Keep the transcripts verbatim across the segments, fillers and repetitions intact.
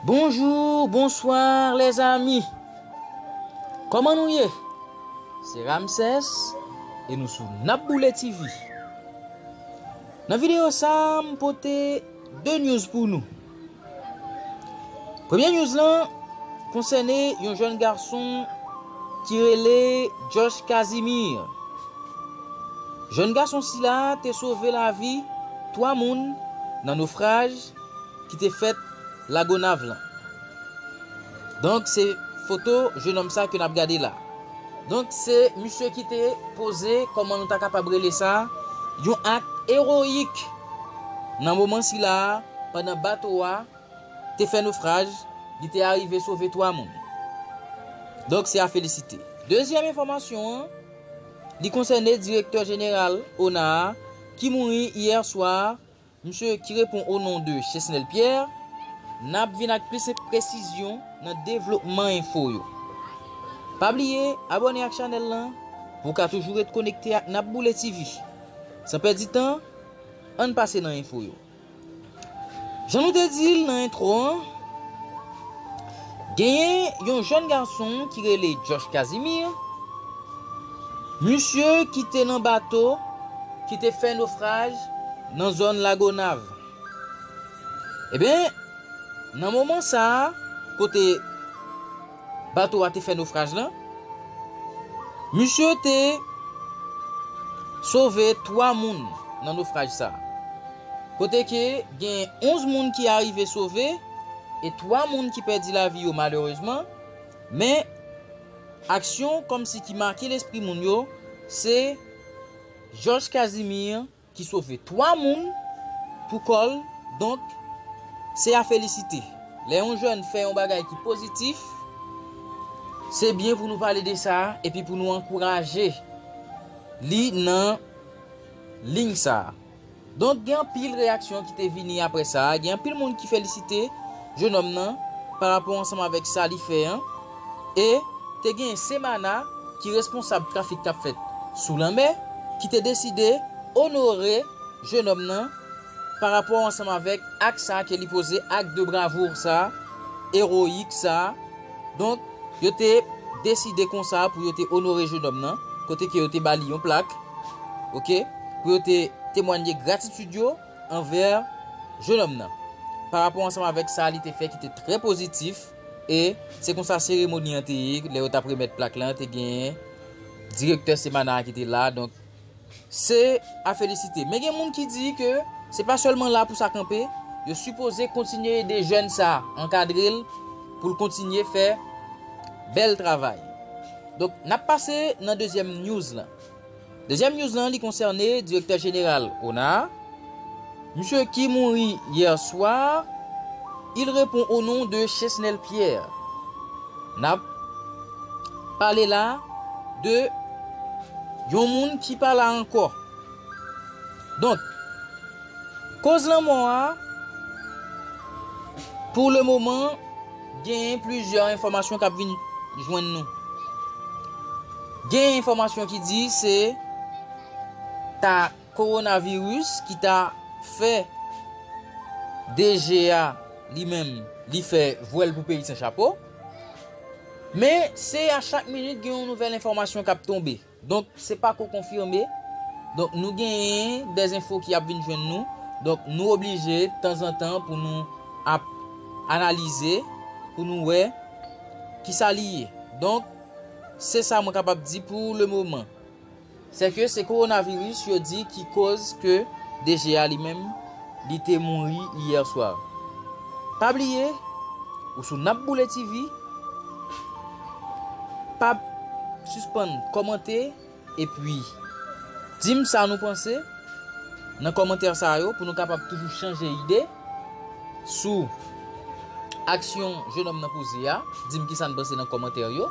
Bonjou, bonswa, lèzami. Kòman nou ye? Se Ramsès e nou sou N ap Boule T V. Nan videyo sa a, m pote de news pou nou. Premye news lan konsène yon jèn gason ki rele Josh Casimir. Jèn gason sila te sove lavi twa moun nan nofraj ki te fèt Lagonav lan. Donk, se foto jennonm sa ke n ap gade la. Donk, se misye ki te poze, kòman nou ta kapab rele sa, yon ak ewoyik nan moman sila a, pandan bato a te fè nofraj, li te arive sove twa moun. Donk, se a felisite. Dezyèm enfòmasyon an, li konsène direktè jeneral ona a ki mouri yè swa, misye ki repon o non de Chesnel Pierre. N ap vin ak plis presizyon nan devlopman enfo yo. Pa bliye abòne ak chanèl lan pou w ka toujou ret konekte ak N ap Boule T V. San pèdi tan, ann pase nan enfo yo. Jan nou te di l nan entwo an, genyen yon jèn gason ki rele Josh Casimir, misye ki te nan bato ki te fè nofraj nan zòn Lagonav. Ebyen, nan moman sa a, kote bato a te fè nofraj lan, misye te sove twa moun nan nofraj sa a. Kote ke gen onz moun ki arive sove e twa moun ki pèdi lavi yo malerezman, men aksyon kòmsi ki make lespri moun yo, se Josh Casimir ki sove twa moun pou kò l, donk, se a felisite. Lè yon jèn fè yon bagay ki pozitif, se byen pou nou pale de sa, epi pou nou ankouraje li nan liy sa a. Donk, gen anpil reyaksyon ki te vini apre sa, gen anpil moun ki felisite jennonm nan pa rapò ansanm avèk sa li fè an, e te gen Semana ki responsab trafik k ap fèt sou lanmè, ki te deside onore jennonm nan pa rapò ansanm avèk ak sa ke li poze, ak de bravoure sa, ewoyik sa. Donk, yo te deside konsa pou yo te onore jennonm nan, kote ke yo te ba li yon plak, oke, pou yo te temwanye gratitid yo anvè jennonm nan. Pa rapò ansanm avèk sa li te fè ki te trè pozitif, e se konsa seremoni an te ye, lè yo t ap remèt plak lan, te genyen direktè Semana a ki te la, donk, se a felisite. Men gen moun ki di ke se pa sèlman la pou sa kanpe, yo sipoze kontinye ede jèn sa, ankadre l pou l kontinye fè bèl travay. Donk, n ap pase nan dezyèm news lan. Dezyèm news lan, li konsène direktè jeneral ona a, misye ki mouri yè swa, il répond au nom de Chesnel Pierre. N ap pale la de yon moun ki pa la ankò. Donk, koz lanmò a, pou le moman, genyen plizyè enfòmasyon k ap vin jwenn nou. Gen enfòmasyon ki di se ta kowonaviris ki ta fè D G a li menm, li fè vwèl pou peyi san chapo. Men, se a chak minit gen yon nouvèl enfòmasyon k ap tonbe. Donk, se pako konfime. Donk, nou genyen dèzenfo ki ap vin jwenn nou. Donk, nou oblije tanzantan pou nou ap analize, pou nou wè kisa li ye. Donk, se sa mwen kapab di pou le moman. Se ke se kowonaviris yo di ki koz ke D G a li menm, li te mouri yè swa. Pa bliye, ou sou N ap Boule T V, pa sispann kòmante, epi di m sa nou panse nan kòmantè sa yo pou nou kapab toujou chanje ide sou aksyon jennonm nan poze a. Di m kisa n panse nan kòmantè yo.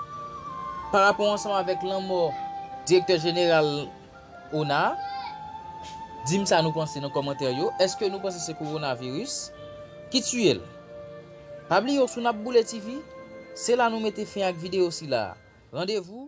Pa rapò ansanm avèk lanmò direktè jeneral ona a, di m sa nou panse nan kòmantè yo. Èske nou panse se kowonaviris ki tiye l? Pa bliye w sou N ap Boule T V, se la nou mete fen ak videyo sila a. Randevou